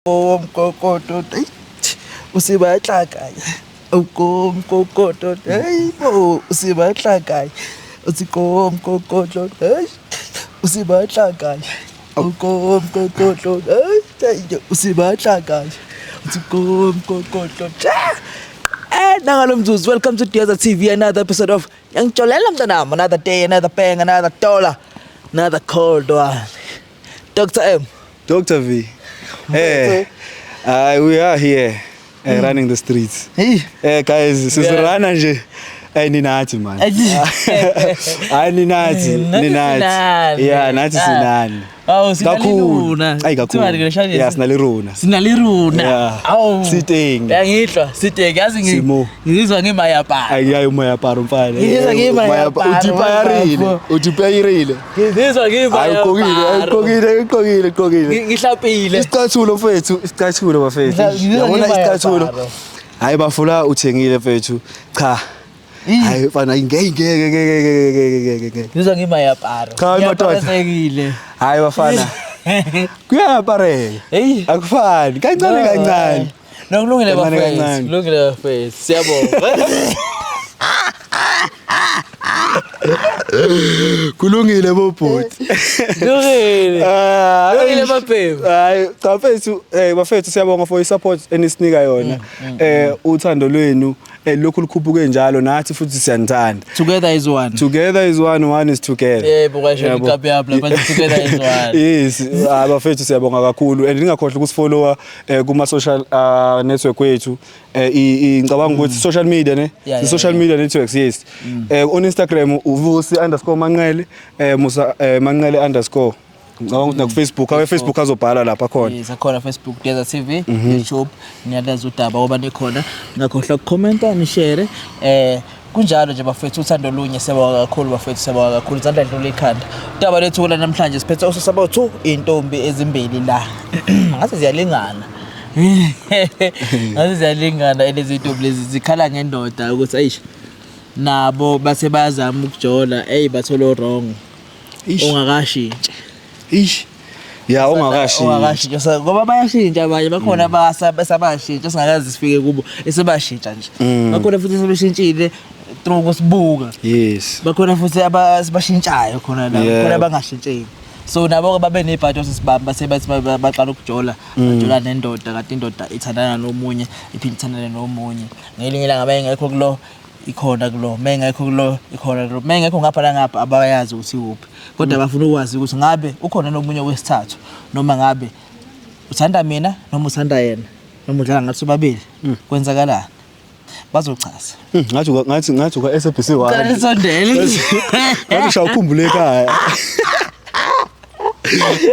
Umgogodo usibatla kae umgogodo hey bo usibatla kae uthi komgogodlo hey usibatla kae umgogodlo hey usibatla kae uthi komgogodlo. And nangalo mzuzu, welcome to Diaza TV, another episode of Yangijolela mntanami, another day, another bang, another dollar, another cold one. Dr. M. Dr. V. Hey, we are here running the streets. Hey. Hey guys, sizirana nje. Hey ninathi man. Hayi ninathi, ninathi. Yeah, nathi sinani. Awu Kakhulu. sinaliruna. Ayi kakhulu. Yeah, sinaliruna. Sinaliruna. Yeah. Awu. Siteng. Uyangidlwa, siteng. Yazi Simo. ngizizwa ngimayapara. Ayi umoya paro mfana. Ngizizwa ngimayaparo, Uthipayarile, uthipayirile. Ngizizwa Hayi ugqokile, ngimayapara. ugqokile, ugqokile, ugqokile. Ngihlapile. Isicathulo mfethu, isicathulo bafethu. Ngizizwa Yabona isicathulo. ngimayaparo. Hayi bafula uthengile mfethu. Cha. Hayi mfana ngeke ngeke ngeke ngeke ngeke ngeke. Ngizizwa ngimayapara. Cha, madoda. Ngiyaparazekile. Hayi bafana. Kuyapareka. Hey. Akufani. Kancane kancane. No, kulungile Kancane bafethu. kancane. Kulungile bafethu. Siyabonga. Kulungile bobhuti. Kulungile. Ah, Kulungile bafethu. Hayi cha mfethu, bafethu siyabonga for i-support enisinika yona. Uthando lwenu lokhu lukhuphuke njalo nathi futhi siyanithanda. Together is one. Together is one, one is together. Yebo, kwasho Yabo. ikapi yami lapha together is one. Yes, bafethu siyabonga kakhulu and ningakhohlwa ukusifollowa kuma social network wethu. Ngicabanga ukuthi social media ne? Yeah, yeah, Social yeah. media networks, yes. On Instagram uvusi_manqele, Musa manqele underscore. Ngicabanga ukuthi naku Facebook, awe Facebook azobhala lapha khona. Yes, akhona Facebook Deza TV, YouTube, niyalazi udaba ngoba nikhona. Ningakhohlwa ukukhomenta, nishare. Kunjalo nje bafethu, uthando lunye, siyabonga kakhulu bafethu, siyabonga kakhulu. Izandla dlula ikhanda. Udaba lethu la namhlanje siphethe ososaba 2 intombi ezimbili la. Ngathi ziyalingana. Ngathi ziyalingana lezi intombi lezi zikhala ngendoda ukuthi ayish nabo base bayazama ukujola, hey bathola wrong. Ish. Ungakashintshi. Ish. Ya ungakashi. Ungakashintsha ngoba bayashintsha abanye bakhona basabashintsha singakaze sifike kubo esebashintsha nje. Bakhona futhi sebeshintshile through kusibuka. Yes. Bakhona futhi abashintshayo khona la, Yeah. khona abangashintsheki. So nabo ke babe nebhadi osisibamba sebathi baqala ukujola, bajola nendoda kanti indoda ithandana nomunye, iphinde ithandane nomunye. Ngelinye ilanga bayengekho kulo ikhona kulo, mengekho kulo ikhona kulo, mengekho ngapha la ngapha abayazi ukuthi ikuphi. Kodwa bafuna ukwazi ukuthi ngabe ukhona nomunye wesithathu noma ngabe uthanda mina noma uthanda yena noma udlala ngathi sobabili, kwenzakalani? Bazochaza. Ngathi ka SABC 1. Cela nisondele. Ngathi ushaya ukhumbule ekhaya.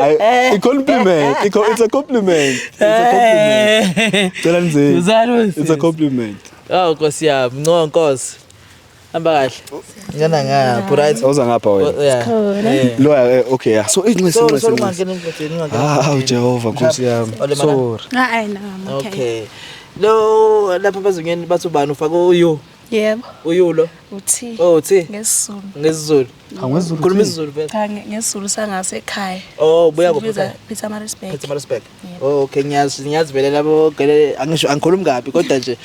Ayi, i-compliment, it's a compliment. It's a compliment. Cela nizeni. Uzalo It's a compliment. Oh Nkosi yami, ngco Nkosi. Hamba kahle. Ngena ngapha, right? Awuza ngapha wena. Yeah. Yeah. Lo okay, yeah. So inxesi Sorry, inxesi. sorry inxesi. ungangeni emgodini, ungangeni. Ah, awu Jehova Nkosi yami. Ole, mana. Sorry. Hayi no, I'm okay. Okay. Lo lapha abazungeni bathi ubani ufake uyu, Yebo, uyu lo. uthi Oh, uthi ngesiZulu. ngesiZulu. Angwezulu. Khuluma isiZulu phela. Cha ngesiZulu sangasekhaya. Oh, buya kuphi? Sibiza Pietermaritzburg. Pietermaritzburg. Oh, okay, ngiyazi vele labo gele angisho angikhulumi kabi kodwa nje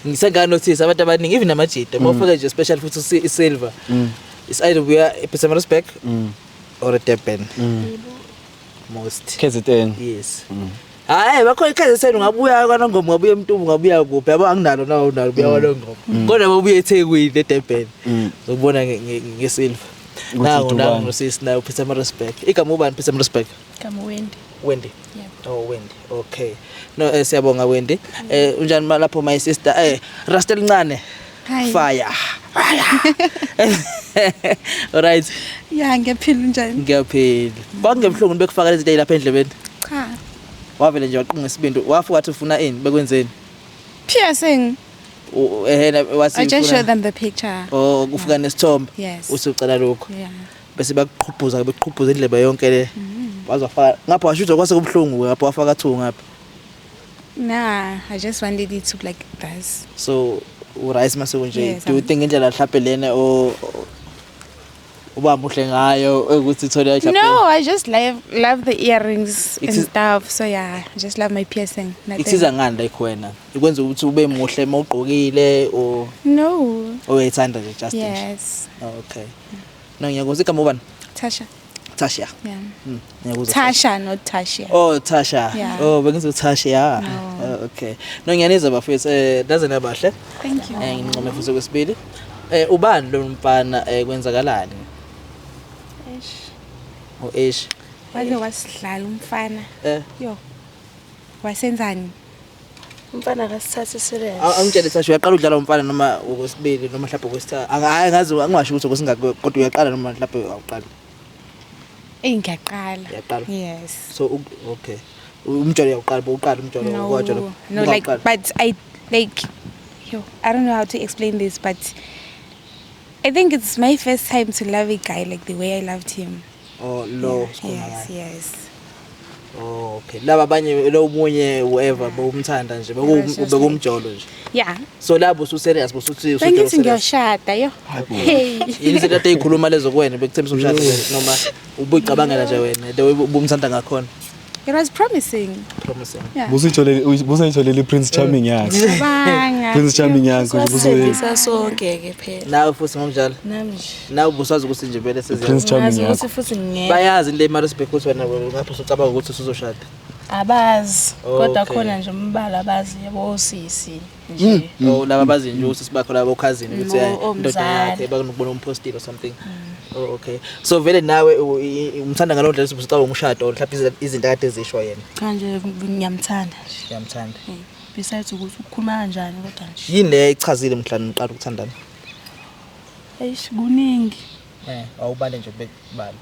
ngisenganothisa abantu abaningi even namajita mawufika nje special futhi isilver. It's either we are Pietermaritzburg or Durban. Most. KZN. Yes. Hayi bakho iKZN ungabuya kwaNongoma ungabuya eMtuba ungabuya kuphi yabo anginalo nawo unalo buya kwaNongoma. Kodwa babuye eThekwini eDurban. Uzobona ngesilver. Ukuthi Nangu udubani. nangu nosisi naye Pietermaritzburg. Igama ubani Pietermaritzburg? Igama Wendy. Wendy. Yebo. Oh Wendy. Okay. No siyabonga Wendy. Unjani lapho my sister? Rasta elincane. Hi. Fire. All right. Yeah, ngiyaphila unjani? Ngiyaphila. Kwakungebuhlungu bekufaka lezi zinto lapha endlebeni. Cha. Wavele nje waqunga isibindi. Wafuka wathi ufuna ini bekwenzeni? Piercing. Wathi I just ufuna- showed them the picture. Oh, kufika nesithombe. Yes. Usucela lokho. Yeah. Bese bakuqhubhuza beqhubhuza indlebe yonke le. Wazofaka ngapha washuthi kwase kubuhlungu ngapha wafaka two ngapha. Nah, I just wanted it to like this. So urice mase kunje Yes, do you think indlela mhlawumbe lena o Uba muhle ngayo ukuthi uthole mhlawumbe. No, I just love the earrings and stuff. So yeah, I just love my piercing. Nothing. Ikusiza ngani like wena? Ikwenza ukuthi ube muhle uma ugqokile or No. uyayithanda nje just nje? Yes. Oh, okay. No, ngiyakuzwa. Igama ubani? Tasha. Tasha. Yeah. Ngiyakuzwa. Tasha, not Tasha. Oh, Tasha. Yeah. Oh, bengithi Tasha. Yeah. No. Oh, okay. No, ngiyanizwa bafethu. Naze nabahle. Thank you. Ngincome futhi kwesibili. Ubani lo mfana, kwenzakalani? Eish. Oh, eish. Waze wasidlala umfana. Yo. Wasenzani? Umfana akasithathe serious. Angitshele Tasha, uyaqala udlala umfana noma okwesibili noma mhlawumbe okwesithathu? Angazi, angingasho ukuthi okwesingaki, kodwa uyaqala noma mhlawumbe awuqali? Ngiyaqala. Uyaqala? Yes. So okay. Umjolo uyaqala, bowuqala umjolo, No. ukwajolo. No, like, Ungawuqali? but I like, yo, I don't know how to explain this, but I think it's my first time to love a guy like the way I loved him. Oh, lo Yeah, sikhuluma yes, ngaye. yes. Oh, okay. Laba abanye lo munye whoever bowumthanda nje, bekumjolo nje. Yeah. So labo usu serious, bosuthi usu Bengithi ngiyoshada yo. Hey. Yini izinto ade ikhuluma lezo kuwena bekuthembisa umshado noma ubuyicabangela nje wena the way ubumthanda ngakhona? It was promising. Promising. Yeah. Busayitholele Prince Charming yakhe. Banga. Prince Charming yakhe nje busuye. Sasebenzisa sonke ke phela. Nawe futhi ngokunjalo. Nami nje. Nawe ubusazi ukuthi nje vele seziya. Prince Charming Ngazi yakho. ukuthi futhi ngeke. Bayazi into eMaritzburg ukuthi wena ngapha usucabanga ukuthi usuzoshada. Abazi. Kodwa Okay. khona nje umbala abazi yabo osisi nje. Oh, laba bazi nje ukuthi sibakho labo cousin ukuthi No, indoda omzala. yakhe bakunokubona umpostile or something. Oh, okay. So vele nawe umthanda ngalo ndlela usucabanga umshado or mhlawumbe izinto akade ezisho yena. Cha nje ngiyamthanda nje. Ngiyamthanda. Besides ukuthi ukukhuluma kanjani kodwa nje. Yini le eyichazile mhlawumbe niqala ukuthandana? Eish, kuningi. Awubale nje bekubala.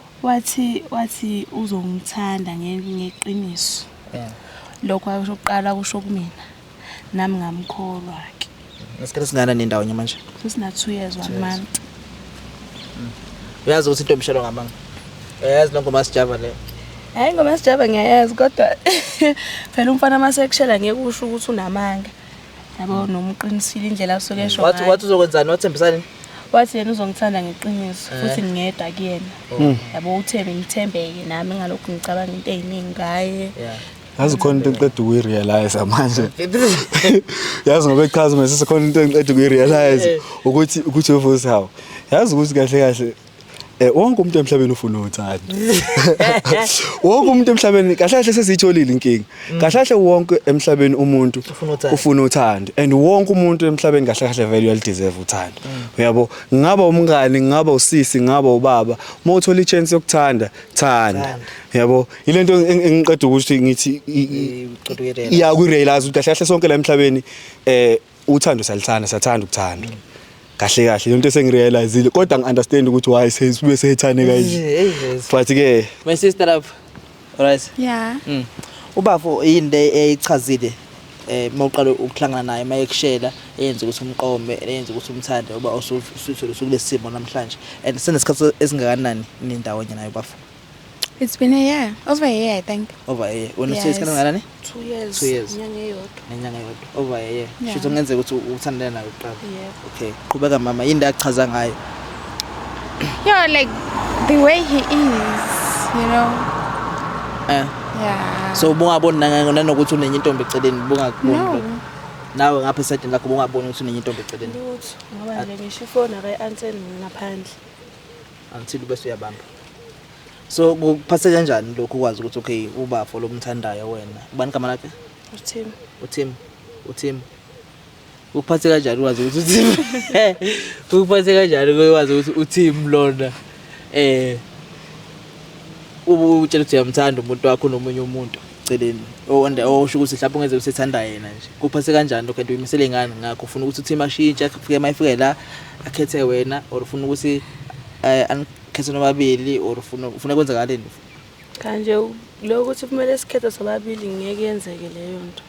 Wathi uzongithanda ngeqiniso. Lokho akusho kuqala kusho kumina. Nami ngamkholwa ke. Ngesikhathi singana nendawo nje manje. Sesina 2 years 1 2 years. month. Uyazi ukuthi intombi ishelo ngamanga. Uyazi lo ngoma sijava le. Hayi ngoma sijava ngiyayazi kodwa phela umfana masekushela ngeke usho ukuthi unamanga. Yabo noma uqinisile indlela asuke esho Wathi ngayo. wathi uzokwenzani? Wathembisani? Wathi yena uzongithanda ngeqiniso futhi ngingedwa kuyena. Yabo uthembe ngithembeke nami ngalokhu ngicabanga into eziningi ngaye. Yazi khona into engiqeda ukuyirealize manje. Yazi ngoba echaza manje sekhona into engiqeda ukuyirealize ukuthi uvusi hawo. Yazi ukuthi kahle kahle wonke umuntu emhlabeni ufuna uthando. Wonke umuntu emhlabeni kahle kahle sesiyitholile inkinga. Kahle kahle wonke emhlabeni umuntu Ufuna uthando. ufuna uthando and wonke umuntu emhlabeni kahle kahle vele uyalideserve uthando. Uyabo, ngaba umngani, ngaba usisi, ngaba ubaba, uma uthola ichance yokuthanda, thanda. Thanda. Uyabo, ilento engiqeda ukuthi ngithi Uqeda ukuyirealize. iya kurealize ukuthi kahle kahle sonke la emhlabeni uthando siyalithanda, siyathanda ukuthanda. Kahle kahle into esengirealizile kodwa ngiunderstand ukuthi why sesibuye seyithane kanje. Yes. But ke My sister up. All right. Yeah. Ubafo yini le eyichazile mawuqala ukuhlangana naye mayekushela eyenza ukuthi umqome eyenza ukuthi umthande uba usuthole usukulesi simo namhlanje and senesikhathi esingakanani nindawonye naye ubafo? It's been a year, over a year I think. Over a year. Wena Yes. uthe isikhathi esingakanani? 2 years. 2 years. Inyanga eyodwa. Nenyanga eyodwa. Over a year. Yeah. Shuthi kungenzeka ukuthi uthandane naye uqala. Yebo. Okay, qhubeka mama, yini achaza ngayo? Yeah, like the way he is, you know. Yeah. So ubungaboni nanokuthi unenye intombi eceleni, ubungakuboni No. lokho? Nawe ngapha esayidini lakho ubungaboni ukuthi unenye intombi eceleni? Lutho, ngoba nje ngisho ifoni akayi-answer ngaphandle. Until bese uyabamba. So kuphatheka kanjani lokhu ukwazi ukuthi okay ubafo lomthandayo wena? Ubani igama lakhe? UTim. uTim. uTim. Ukuphathe kanjani ukwazi ukuthi uTim? Ukuphathe kanjani ukwazi ukuthi uTim lona? Utshela ukuthi uyamthanda umuntu wakho nomunye umuntu eceleni. Osho ukuthi mhlawumbe ungeze usethanda yena nje. Kuphathe kanjani lokho and uyimisele ngani ngakho? Ufuna ukuthi uTim ashintshe afike mayifike la akhethe wena or ufuna ukuthi anikhethe nobabili or ufuna kwenzakaleni? Kanje lokho ukuthi kumele sikhethe sobabili ngeke yenzeke leyo nto.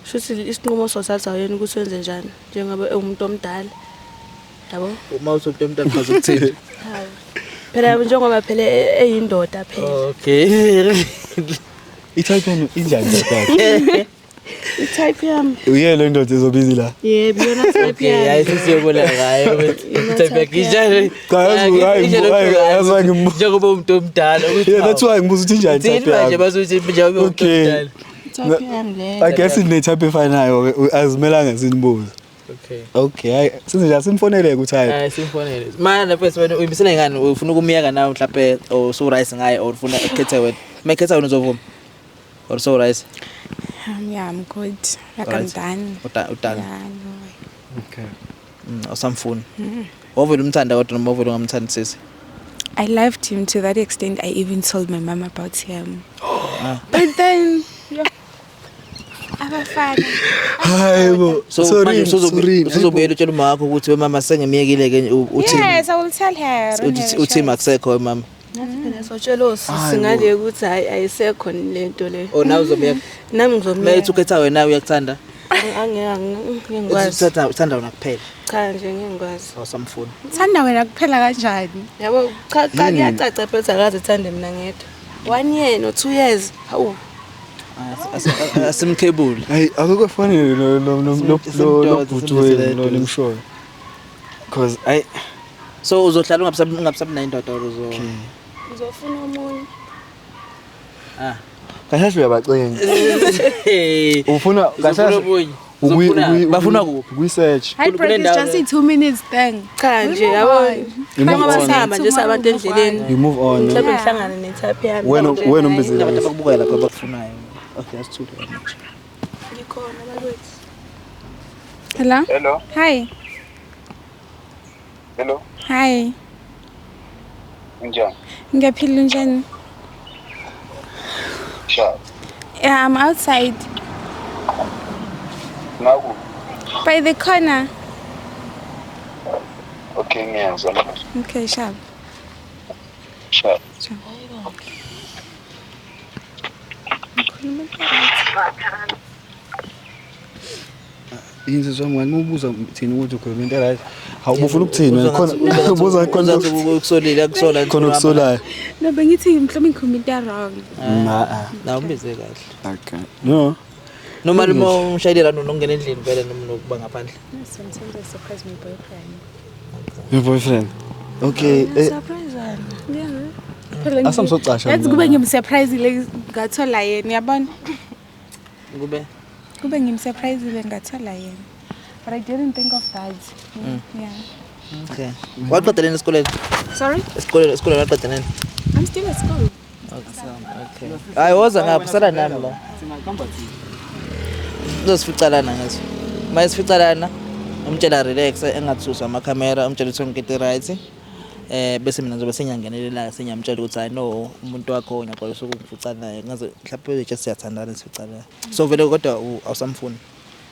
Shuthi isinqumo sothatha yena ukuthi wenze njani njengoba ewumuntu omdala. Yabo? Uma uthi umuntu omdala uchaza ukuthini? Hawu. Phela njengoba phela eyindoda phela. Okay. I-type yenu injani type yakhe? I-type yami. Uye le ndoda ezobizi la. Yebo, iyona type Okay, hayi yami. sesiyobola ngayo Iyona type yakhe type injani? Cha, yazi- hayi, hayi, yazi why Njengoba umuntu omdala ukuthi Yeah, that's why ngibuza ukuthi injani Thini type manje yakho. basuthi njengoba umuntu Okay. omdala. Type yami leyo. I guess ine-type efanayo ke azimelanga sinibuze. Okay. Okay, hayi senze njani simfonele ukuthi hayi. Hayi simfonele. Mana mfethu wena uyimisele ngani? Ufuna ukumyeka nawe mhlawumbe or so rice ngaye or ufuna ekhethe wena? Mekhetha wena uzovuma. Or so rice. Yeah, I'm good. Like I'm Alright. done. Udana. Yeah, no. Okay. Awusamfuni. Wovele umthanda kodwa noma wovele ungamthandi sisi. I loved him to that extent. I even told my mom about him. But then, yeah. Abafana. Hayi bo. So Sorry, manje sorry. usuzobuyela utshela umama wakho ukuthi we mama sengimyekile ke uthini? Yes, I will tell her. I don't have a Uthi choice. makusekho mama. Nathi phela sotshela osisi ngale ukuthi hayi ayisekho lento le. Oh nawe uzomyeka. Nami Maye ngizomyeka. ukhetha wena uyakuthanda. Angeke ngeke ngikwazi. Uthanda uthanda wena kuphela. Cha nje ngeke ngikwazi. Awusamfuni. Thanda wena kuphela kanjani? Yabo cha cha kuyacaca phela akaze ethande mina ngedwa. 1 year no 2 years. Hawu. Asimkhebule. Hayi akukho fanele lo lo lo lo lo bhuti wenu lo nimshoyo. Cause I So uzohlala ungabisabi ungabisabi nayo indoda or uzo Ngizofuna omunye. Ah. kahle kahle uyabacenga. Ufuna kahle Uzofuna kahle omunye. Uzofuna bafuna kuphi? Kuyi-search. Heartbreak is Kunendawo just a 2 minutes thing. Cha nje We move yabo. on. You move Njengoba on. sihamba nje sabantu endleleni. You move on. Mhlawumbe Yeah. ngihlangane ne-type yami. Wena wena umbizile. Abantu abakubukayo lapha abakufunayo. Okay, asithule manje. Ngikhona bakwethu. Hello? Hello, Hi. hello, Hi. kunjani? Ngiyaphila njani? Sha, Yeah, I'm outside ngaku. by the corner. Okay, ngiyezwa manje. Okay, sharp. Sha. Sharp. Yini sisi wami ngani ubuza thina ukuthi ukhuluma into right. Hawu ubufuna ukuthini wena khona ubuza khona Ukusolile akusola khona ukusolayo. No, bengithi mhlawumbe ngikhuluma into wrong. Ma. Na umbize kahle. Okay. No. Noma noma umshayeli la nongena endlini vele noma nokuba ngaphandle. Sometimes I surprise my boyfriend. Your boyfriend. Okay. Surprise wani? Yeah. Phela Asamsocasha. Yazi kube ngimsurprise ngathola yena, uyabona? Kube Kube ngimsurprise ngathola yena. But I didn't think of that. Yeah. Okay. Waqeda leni esikoleni? Sorry? Esikoleni esikoleni waqeda nini? I'm still at school. Okay. Hayi woza ngapha sala nami la. Uzosifica lana ngathi. Uma sifica lana umtshela relax engathusa amakhamera umtshela ukuthi ngikete right. Bese mina ngizobe sengiyangenelela sengiyamtshela ukuthi hayi no umuntu wakho ngiyaxolisa ukukufica naye ngaze mhlawumbe nje siyathandana sifica naye. So vele kodwa awusamfuni.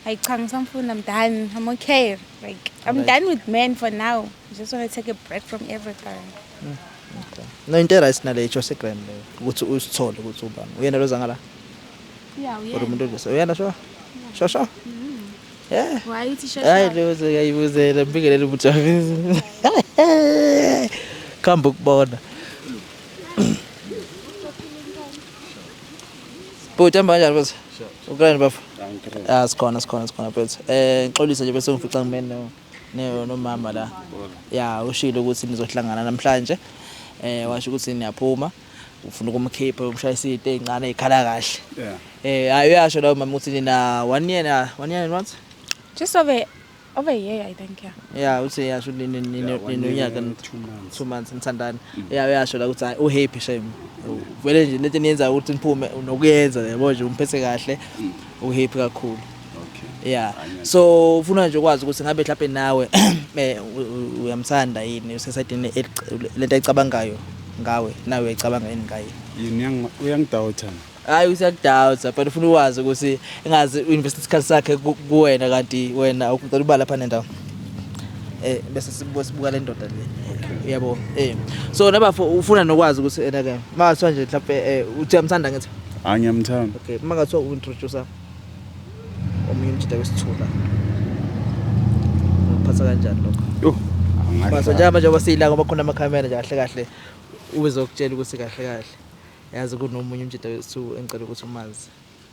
Hayi cha ngisamfuna I'm done. I'm okay. Like I'm Alright. done with men for now. I just want to take a break from everything. No into right nale isho segram leyo ukuthi usithole ukuthi ubani. Uyena loza ngala Yeah, or umuntu lo uyena sho? Sho sho. Yeah. Why uthi Hayi lo uyayibuzela mbingelele ubujabisi. Khamba ukubona. Bhuti hamba kanjani bhuti? Ukrani bafo? Ah sikhona sikhona sikhona bhuti. Ngixolisa nje bese ngifica ngime no nomama la. Ya ushilo ukuthi nizohlangana namhlanje. Washo ukuthi niyaphuma. Ufuna ukumkhipha umshayisa into ezincane ezikhala kahle. Yeah. Hayi uyasho la mama ukuthi nina 1 year na 1 year and what? Just over a year I think, yeah. Yeah, uthi yasho ninonyaka 2 months. 2 months nithandana. Yeah, uyasho la ukuthi hayi uhappy shame. Vele nje lento eniyenza ukuthi niphume nokuyenza yabo nje umphethe kahle. Uhappy kakhulu. Okay. Yeah. So ufuna nje ukwazi ukuthi ngabe mhlawumbe nawe uyamthanda yini usesayidini lento ayicabangayo ngawe nawe uyayicabanga yini ngaye. Yini uyangidawutha? Hayi usiyakudawutha but ufuna ukwazi ukuthi engazi uinvest isikhathi sakhe kuwena kanti wena ucela uba lapha nendawo. Bese sibuka sibuka le ndoda le. Yabo. So nabafo ufuna nokwazi ukuthi ena ke makathiwa nje mhlawumbe uthi uyamthanda ngithi. Hayi ngiyamthanda. Okay, makathiwa uintroduce omunye umjida wesithula. Uphatha kanjani lokho? Yo. Basa njengoba njengoba siyila ngoba khona amakhamera nje kahle kahle uzokutshela ukuthi kahle kahle yazi kunomunye umjida wesithu engicela ukuthi umazi.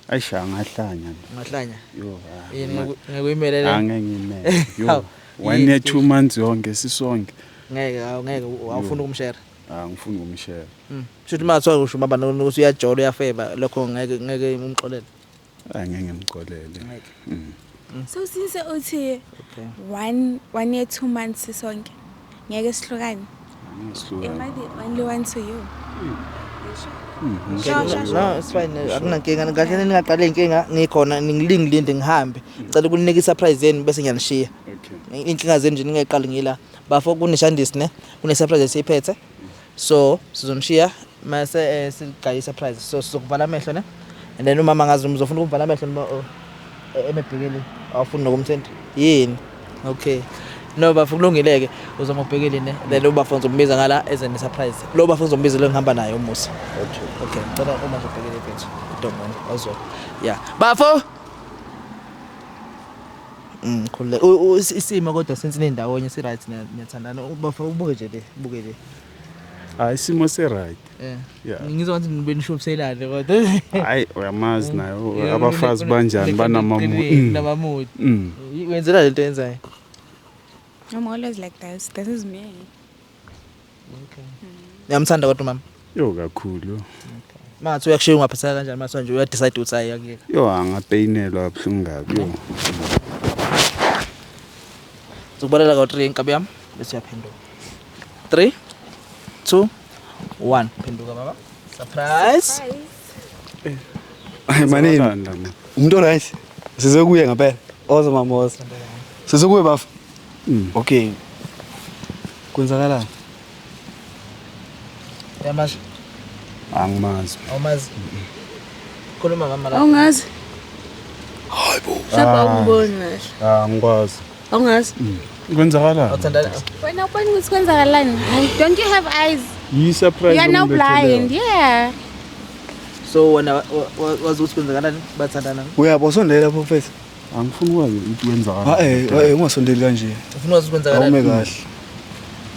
Ayisha ngahlanya. Ungahlanya. Yo. Yini ngeke uyimele le? Angeke ngimele. Yo. Hawu, 1 yini year 2 months yonke sisonke. Ngeke ngeke awufuni ukumshare. Angifuni ukumshare. Shuthi uma kuthiwa usho baba nokuthi uyajola uyafeba lokho ngeke umxolele. Angeke ngimxolele. Ngeke. So since uthi Okay. one year 2 months sisonke ngeke sihlukane. Am I the only one to you? Sure, sure, sure. No, it's fine. Akunankinga. Kahle ningaqale inkinga ngikhona ngilingilinde ngihambe. Ngicela ukunika i-surprise yenu bese ngiyanishiya. Okay. Inkinga zenu nje ningayiqali ngila. Bafo kuneshandisi ne, kune surprise esiyiphethe. So sizonishiya mase sigaye i-surprise. So sizokuvala amehlo ne. And then umama ngazi uzofuna ukuvala amehlo noma emebhekele awufuni nokumthinta. Yini? Okay. No bafo kulungile ke uzomubhekele ne. Then ubafo ngizombiza ngala eze ne surprise. Lo bafo ngizombiza lo ngihamba naye umusa. Okay. Okay, ngicela uma uzobhekele mfethu. Idongwane awuzwa. Yeah. Bafo. Khulule. Isimo kodwa since nindawonye si right niyathandana. Bafo ubuke nje le, ubuke le. Hayi isimo se right. Eh. Yeah. Ngizwa ngathi nibenishophiselane kodwa. Hayi uyamazi nayo abafazi banjani banamamu. Namamudi. Wenzela lento yenzayo. I'm always like this. This is me. Okay. Ngiyamthanda kodwa mama. Yo kakhulu. Mangathi uyakushiya ungaphatheka kanjani mase nje uya decide ukuthi hayi akuyeka. Yo angapeyinelwa kabuhlungu kabi yo. Sizokubalela ka 3 inkabi yami bese uyaphenduka. 3 2 1 phenduka baba. Surprise. Hayi manini. Umuntu right. Size kuye ngempela. Oza mama oza. Size kuye bafa. Okay. Kwenzakalani? Yamazi. Angimazi. Awumazi. Khuluma mama la. Awungazi? Hayibo. Mhlawumbe awungiboni kahle. Angikwazi. Awungazi? Kwenzakalani? Awuthandana. Wena ubona ukuthi kwenzakalani? Don't you have eyes? Yi surprise. You are now blind. Yeah. So wena wazi ukuthi kwenzakalani? Bathandana. Uyabo sondela lapho mfethu. Angifuni ukwazi ukuthi kwenzakalani. Ha ungasondeli kanje. Ufuna ukwazi ukuthi Awume kwenzakalani? kahle.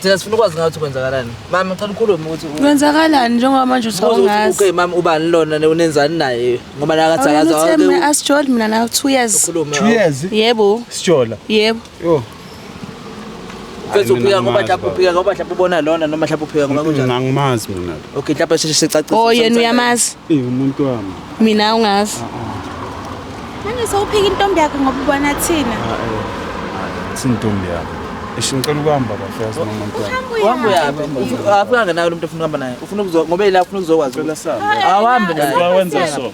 Thina sifuna ukwazi ngathi kwenzakalani. Mama ngicela ukhulume ukuthi Kwenzakalani njengoba manje uthi awungazi? Okay mama ubani lona unenzani naye ngoba nakathi Awuyena uthe akazi mina asijoli mina nawe 2 years. ukhulume. 2 years? Yebo. Sijola. Yebo. Yo. Mfethu uphika ngoba mhlawumbe uphika ngoba mhlawumbe ubona lona noma mhlawumbe uphika ngoba kunjani. Angimazi mina. Okay mhlawumbe sheshe sicacise. Oh yena uyamazi. Eh umuntu wami. Mina awungazi. Manje sewuphika intombi yakho ngoba ubona thina. Sintombi yakho. Eish ngicela ukuhamba bafethu nomuntu wami. Uhambe uyaphi? Afika naye lo muntu ofuna ukuhamba naye. Ufuna ukuzo ngoba yila ufuna ukuzokwazi. Ngicela sambe. Awuhambi naye. Wayenza so.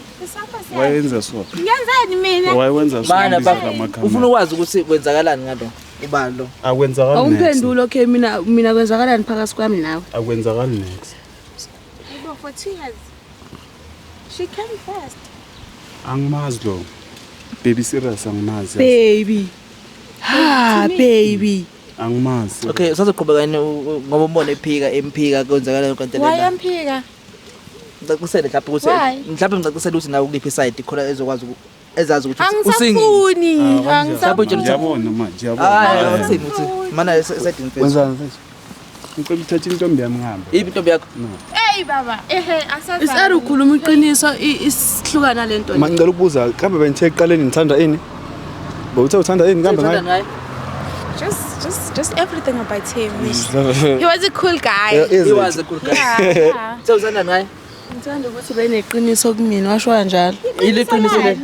Wayenza so. Ngiyenzani mina? Wayenza so. Mana ngibiza baba lamakhamera. ufuna ukwazi ukuthi kwenzakalani ngalo ubani lo. Akwenzakali next. Awumphendule okay mina kwenzakalani phakathi kwami nawe? Akwenzakali next. Yebo for 2 years. She came first. Angimazi lo. Baby serious angimazi. Baby. Ha baby. Angimazi. Okay sazoqhubeka yini ngoba umbone ephika emphika kwenzakalani konke Why lena. amphika? Ngicacisele mhlawumbe ukuthi Why? mhlawumbe ngicacisele ukuthi nawe kuliphi side khona ezokwazi ezazi ukuthi usingle. Angisafuni. Mhlawumbe utshela ukuthi Ngiyabona manje, hayi ngiyabona. awuthini ukuthi mana side mfethu. Wenzani mfethu? Ngicela uthathe intombi yami ngihambe. Iphi intombi yakho? Hey baba, ehe asazi. Isara ukhuluma iqiniso isihlukana lento. Ma ngicela ukubuza kambe benithe ekuqaleni nithanda ini? Bowuthe uthanda ini kambe Uthanda ngaye? ngaye? Just everything about him. He was a cool guy. Is He it? was a cool guy. Yeah. So uthanda ngaye? Ngithanda ukuthi beneqiniso kumina washo kanjalo. Yile qiniso le.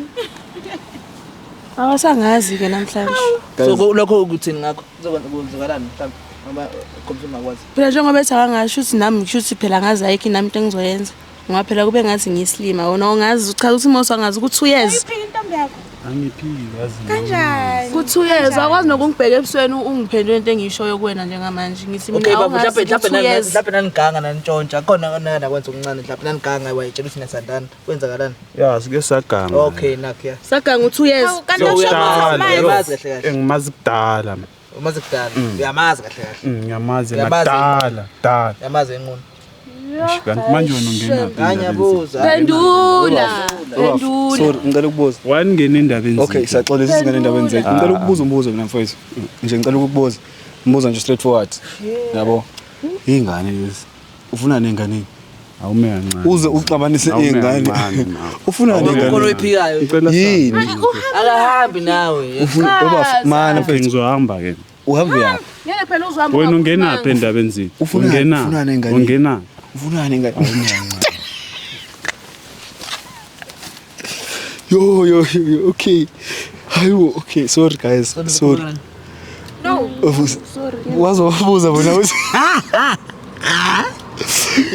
Awasangazi ke namhlanje. So lokho ukuthini ngakho? Kuzokwenzakalani mhlawumbe ngoba khombisa ungakwazi. Phela njengoba ethi akangasho ukuthi nami ngisho ukuthi phela ngazi ayikho nami into engizoyenza. Ngoba phela kube ngathi ngiyisilima wona ungazi uchaza ukuthi mose angazi ukuthi 2 years. Uyiphika intombi yakho? Angiphiki yazi. Kanjani? Ku 2 years akwazi nokungibheka ebusweni ungiphendule into engiyishoyo kuwena njengamanje. Ngithi Okay mina baba awungazi mhlawumbe ku 2 mhlawumbe years. mhlawumbe naniganga nanintshontsha khona nakwenza okuncane mhlawumbe naniganga wayitshela ukuthi niyathandana kwenzakalani? Ya sike saganga. Okay nakho ya. Saganga u 2 years. Hawu, kanti usho Kudala, manje. Uyamazi kahle kahle. Engimazi kudala. Umazi kudala. Uyamazi kahle kahle. Ngiyamazi yena Uyamazi. kudala, kudala. Uyamazi enqunu. Eish, Kanti manje wena ungenaphi? Hayi ngiyabuza. Phendula. Phendula. Sorry, ngicela ukubuza. Wangena endabeni. Okay, siyaxolisa singene endabeni zethu. Ngicela ukubuza umbuzo mina mfowethu. Nje ngicela ukukubuza. Umbuzo nje straightforward. Yabo. Ingane lezi. Ufuna nengane? Awume kancane. Uze uxabanise Awume iy'ngane. kancane, ma. Ufunani Awume ingane? Khona kancane. oyiphikayo. Ngicela Yini? Akahambi nawe. Ufuna uba mana Okay, mfethu ngizohamba ke. uhambe uyaphi? Ngeke phela uzohamba. Wena ungenaphi endabeni zethu? Ufunani? Ungenaphi? Ufunani enganeni? Ungenaphi? Ufunani ingane? Yo yo yo yo, okay. Hayibo, okay, sorry guys, sorry. No. Wazobuza bona ukuthi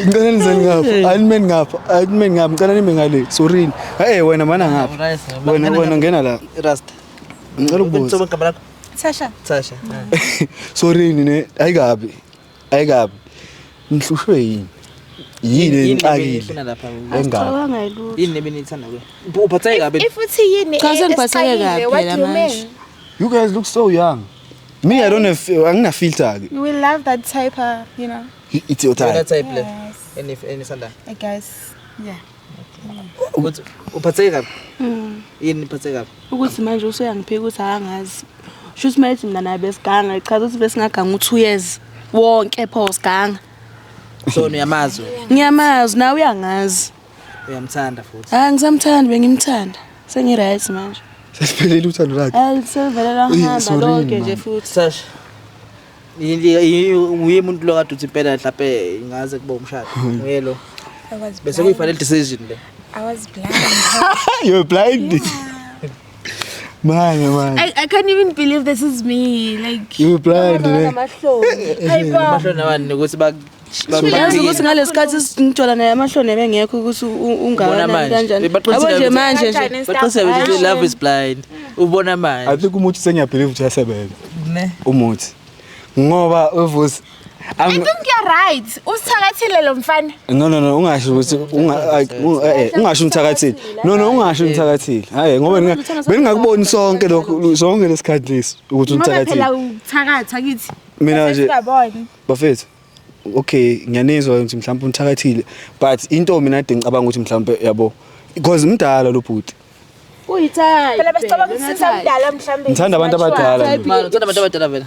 Ngicela nizeni ngapha, animeni ngapha, animeni ngapha, ngicela nime ngale. Sorry. Hey wena mana ngapha. Wena ngena la. Rasta. Ngicela ukubuza. Ukubuza igama lakho? Tasha. Tasha. Sorry ne, ayikabi. Ayikabi. Nihlushwe yini? Yini enixakile? Ufuna lapha. Engaka. Cabanga yilutho. Yini ebenithanda kuye? Uphatheke kabi. If uthi yini Cha, sengiphatheke kabi what phela do you manje. mean? You guys look so young. Me I don't have angina filter ke. You will love that type of, you know. It's your Wena type. type le. Yes. Eni enisanda. I guess. Yeah. Ukuthi uphatheke kabi. Yini uphatheke kabi? Ukuthi manje usuyangiphika ukuthi angazi. Shuthi manje mina naye besiganga, ichaza ukuthi besingaganga u2 years wonke pho siganga. So uyamazi wena. Ngiyamazi nawe uyangazi. Uyamthanda futhi. Hayi ngisamthanda bengimthanda. Sengi-right manje. Sesiphelele uthando lakhe. Hayi sevele Eh, lahamba sorry, lonke nje man. futhi. Tasha. Yini uye umuntu lo kade uthi impela mhlawumbe ingaze kube umshado. Uye lo. I was Bese blind. kuyi-final decision le. I was blind. You're blind. Man, man. I can't even believe this is me. Like You're blind. Ne? hyper. Amahloni awani ukuthi ba Yazi ukuthi ngalesikhathi ngithola naye amahloni ebengekho ukuthi Ubona ungakanani manje. kanjani. Bebaqinisile Yabo nje ukuthi- manje nje. Kanjani Baqiniseke ukuthi love is blind. Ubona I manje. think umuthi sengiyabelieve ukuthi uyasebenza. Ne. Umuthi. Ngoba uvusi I think you're right. Usithakathile lo mfana. No no no ungasho ukuthi ungasho umthakathile. No no ungasho umthakathile. Hayi ngoba bengingakuboni sonke lokho sonke lesikhathi lesi ukuthi Ngoba umthakathile. phela uthakatha kithi. Mina nje Singaboni. bafethu okay ngiyanizwa ukuthi mhlawumbe umthakathile but into mina kade ngicabanga ukuthi mhlawumbe yabo because mdala lo bhuti. Uyi-type. Phela besicabanga ukuthi sisamdala mhlambe. Ngithanda abantu abadala mina. Manje uthanda abantu abadala vele.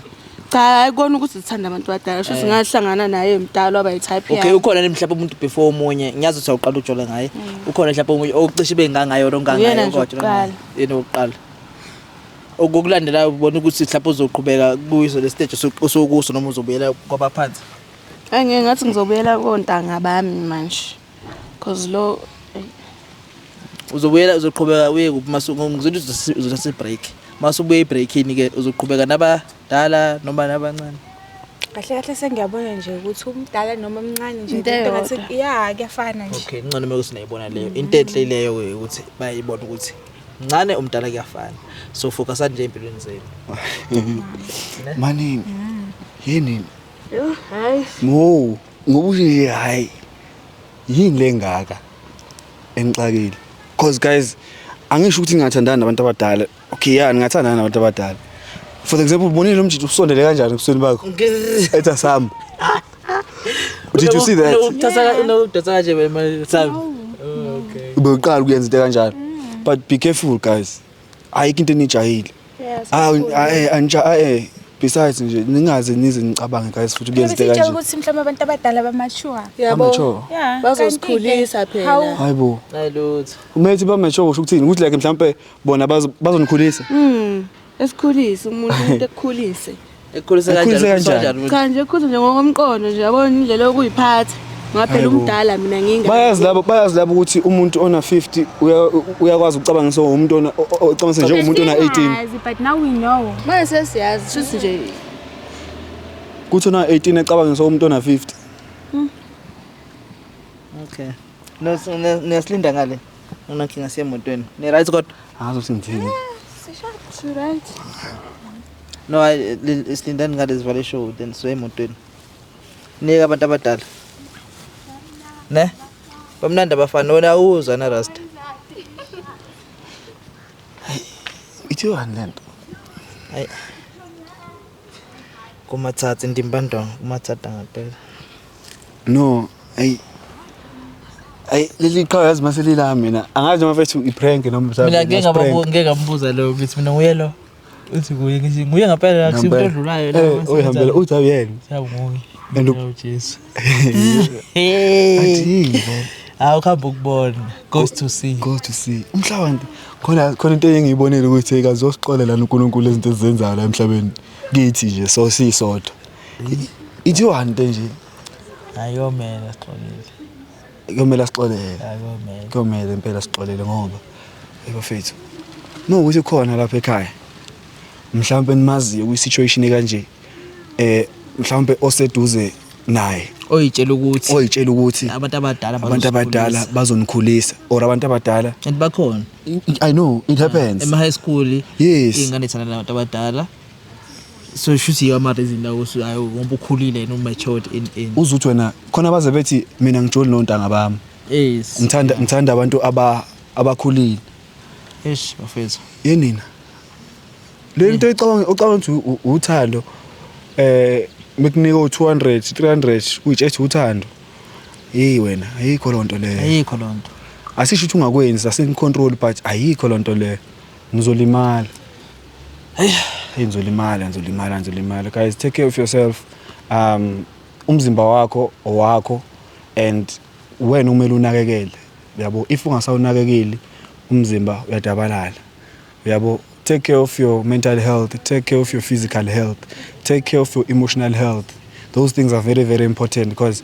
Cha, hayi kona ukuthi sithanda abantu abadala. Shuthi ngahlangana naye emdala waba yi-type Okay yami. ukhona ni mhlawumbe umuntu before omunye ngiyazi ukuthi awuqala ujola ngaye. Ukhona mhlawumbe omunye ocishe bengangayo or ongangayo Uyena nje kodwa wokuqala. yena wokuqala. Okulandelayo ubona ukuthi mhlawumbe uzoqhubeka kuyiso le stage osukuso noma uzobuyela kwabaphansi. Hayi ngeke ngathi ngizobuyela kontanga bami manje. Cause lo Uzobuyela uzoqhubeka uye kuphi mase ngizothi uzothatha i-break. Mase ubuye ebreakini ke uzoqhubeka nabadala noma nabancane. Kahle kahle sengiyabona nje ukuthi umdala noma omncane nje Into into ngathi eyodwa. yeah kuyafana nje. Okay, ngcono uma kusinayibona leyo. Into enhle leyo ke ukuthi bayibona ukuthi mncane umdala kuyafana. So focus nje empilweni zenu. Manini. Yini? Yo, hayi. Mo, ngoba usho nje hayi. Yini lengaka enixakile? Cause guys angisho ukuthi ngingathandana nabantu abadala. Okay yeah ngingathandana nabantu abadala. For example ubonile lo mjidi usondele kanjani ebusweni bakho? Ethi asihamba. Did you see that? Unokudonsa kanje wena Sami. Okay. Ubeqala ukuyenza into kanjalo. But be careful guys. Ayikho into enijahile. Yes. Hayi besides nje ningaze nize nicabange guys futhi ukuyenza into Besitshela kanje. ukuthi mhlawumbe abantu abadala bamature. Yabo. Amature. Yeah. Bazosikhulisa kanti-ke, phela. hawu, Hayibo. Hayi lutho. Umethi ba mature usho ukuthini? Ukuthi like mhlambe bona bazonikhulisa. Esikhulise umuntu ekukhulise. Ekukhulise Ekukhulise kanjani? kanjani? Kanjani? Cha nje ekukhulise nje ngokomqondo nje yabona indlela yokuyiphatha. Ngoba phela Hayibo. umdala mina nginga. Bayazi labo ukuthi umuntu ona 50 uyakwazi ukucabanga so umuntu ona ocabangisa njengomuntu ona 18. Besingazi, but now we know. Manje sesiyazi shuthi nje Kuthi ona 18 ecabanga so umuntu ona 50. Okay. No niyasilinda ngale. Unankinga siye emotweni. Ni right kodwa? Azo singithini. right. No, silindani ngale sivale show then siye emotweni. Nika abantu abadala. Ne? Bamnandi abafana wena awuzwa na Rasta. Ithiwani lento? Hayi. Kumathatha indimbandongo, kumathatha ngempela. No, ay Ay leli qhawe yazi maselila mina. Angazi noma mfethu i-prank noma mhlawumbe Mina ngeke ngasi-prank. ngeke ngambuza lo ngithi mina nguye lo. Uthi kuye ngithi nguye ngempela akusiyo umuntu odlulayo la. Eh, uyihambela uthi awuyena. Siyabu nguye. And Oh Jesu. Athi Hawu khamba ukubona. Goes to see. Go to see. Umhlaba khona into engiyibonile ukuthi kazosixolela uNkulunkulu izinto ezizenzayo la emhlabeni. Kithi nje so sisodwa. Ithi one nje. Ayomela sixolele. Kuyomela sixolele. Ayomela. Kuyomela impela sixolele ngoba ebafethu. No ukuthi khona lapha ekhaya. Mhlawumbe nimaziyo kwi-situation kanje. Mhlawumbe oseduze naye Oyitshela ukuthi oyitshela ukuthi abantu abadala abantu abadala bazonikhulisa or abantu abadala. And bakhona. I know it happens. Ema high school. Yes. Ingane ithanda nabantu abadala. So shuthi yiyo ama reason la ukuthi ayo ngoba ukhulile no matured in. Uzuthi wena khona baze bethi mina ngijoli nontanga bami. Ngithanda abantu abakhulile. Eish bafethu. Yenina. Le nto icabanga ucabanga ukuthi uthando mekunika u200 300 uyitshethe uthando. Hey wena, ayikho lonto leyo. Ayikho lonto. Asisho ukuthi ungakwenzi, asengicontrol, but ayikho lonto leyo. Nizolimala. Hey. Hey, nizolimala, nizolimala, nizolimala. Guys, take care of yourself. Umzimba wakho owakho and wena kumele unakekele. Yabo, if ungasawunakekeli umzimba uyadabalala. Yabo, take care of your mental health, take care of your physical health, take care of your emotional health. Those things are very very important because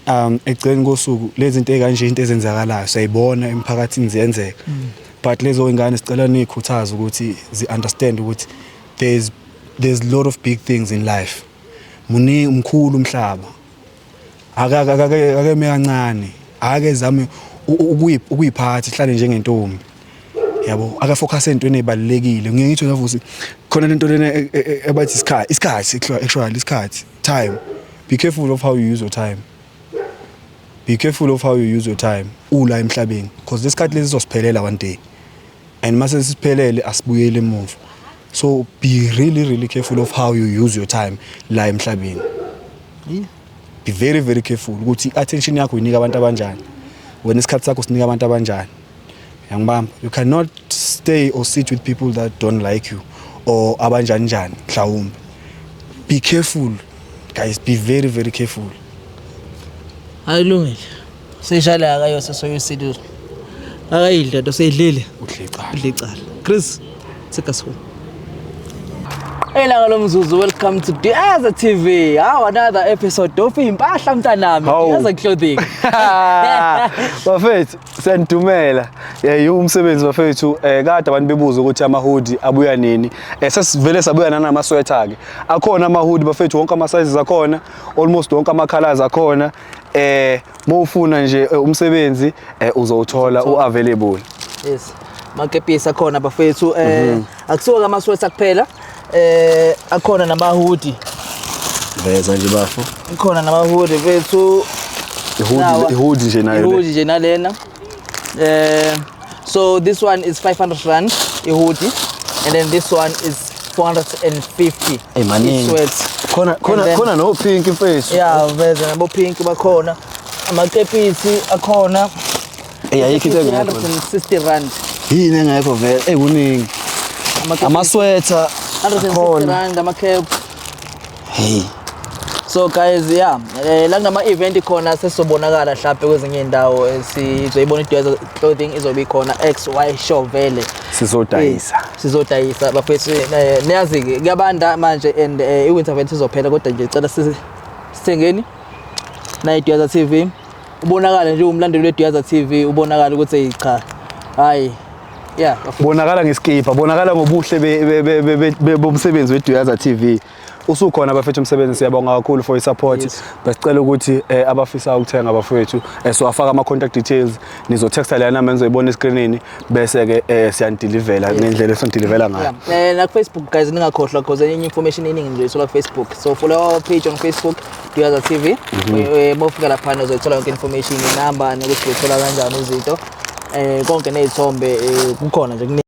ekugcineni kosuku lezi zinto ekanje into ezenzakalayo siyayibona emphakathini ziyenzeka. But lezo ingane sicela nikhuthaze ukuthi zi understand ukuthi there's a lot of big things in life. Muni mkhulu umhlaba. Akake kancane. Ake zame ukuyiphatha ihlale njengentombi. Yabo, aka focus entweni ezibalekile. Ngeke ngitho navusi khona lento lena abathi isikhathi, actually isikhathi, time. Be careful of how you use your time. Be careful of how you use your time ula emhlabeni because lesikhathi lesi sizosiphelela one day. And mase sisiphelele asibuyele emuva. So be really really careful of how you use your time la emhlabeni. Be very very careful ukuthi attention yakho uyinika abantu abanjani. Wena isikhathi sakho sinika abantu abanjani. Yangibamba, you cannot stay or sit with people that don't like you or abanjani njani mhlawumbe. Be careful guys, be very very careful. Ayilungile. Seyishale akayose soyosile. Akayidla into seyidlile. Udle icala. Udle icala. Chris, take us home. Elanga lomzuzu, welcome to Diaza TV. How another episode of Impahla mntanami. Hawu. Diaza Clothing. Bafethu, siyandumela. Yiwo umsebenzi bafethu. Kade abantu bebuza ukuthi ama-hoodie abuya nini. Sesivele sabuya nanama-sweater ke. Akhona ama-hoodie bafethu, wonke ama-sizes akhona, almost wonke ama-colors akhona. Mawufuna nje umsebenzi uzowuthola u-available. Yes. Makepisi akhona bafethu. Akusuka ama sweater kuphela. Akhona nama hoodie. Veza nje bafo. Ikhona nama hoodie bethu. I-hoodie, i-hoodie nje nayo le. I-hoodie nje nalena. So this one is 500 rand i-hoodie and then this one is 450. Ey, maningi. Sweats. Khona khona And then- khona no pink mfethu. Yeah, veza nabo pink bakhona. Amakepisi akhona. Ey, ayikho into engekho. 160 rand. Yini engekho vele? Ey, kuningi. Amakepisi Ama-sweater 160 akhona. rand ama cap. Hey. So guys, yeah, la kunama event khona sesobonakala mhlawumbe kwezinye indawo sizoyibona iDuyaza Clothing izobe ikhona XY show vele. Sizodayisa. Sizodayisa bafethu, niyazi ke kuyabanda manje and i-winter event izophela, kodwa nje cela sithengeni na iDuyaza TV. Ubonakala nje umlandeli weDuyaza TV, ubonakala ukuthi hey cha. Hayi. Yeah, bafethu. Bonakala ngeskipa, bonakala ngobuhle bomsebenzi weDuyaza TV. Usukhona bafethu umsebenzi, siyabonga kakhulu for i-support. Yes. Besicela ukuthi abafisa ukuthenga bafethu siwafaka ama contact details, nizotexta lana namba enizoyibona escreenini bese ke siyanidilivela ngendlela esonidilivela ngayo. Yeah. Na Facebook guys ningakhohlwa because enye information eningi nje uyithola ku Facebook. So follow our page on Facebook Duyaza TV. Mawufika lapha uzoyithola yonke information, inamba nokuthi uyithola kanjani izinto. Konke nezithombe kukhona nje kuningi.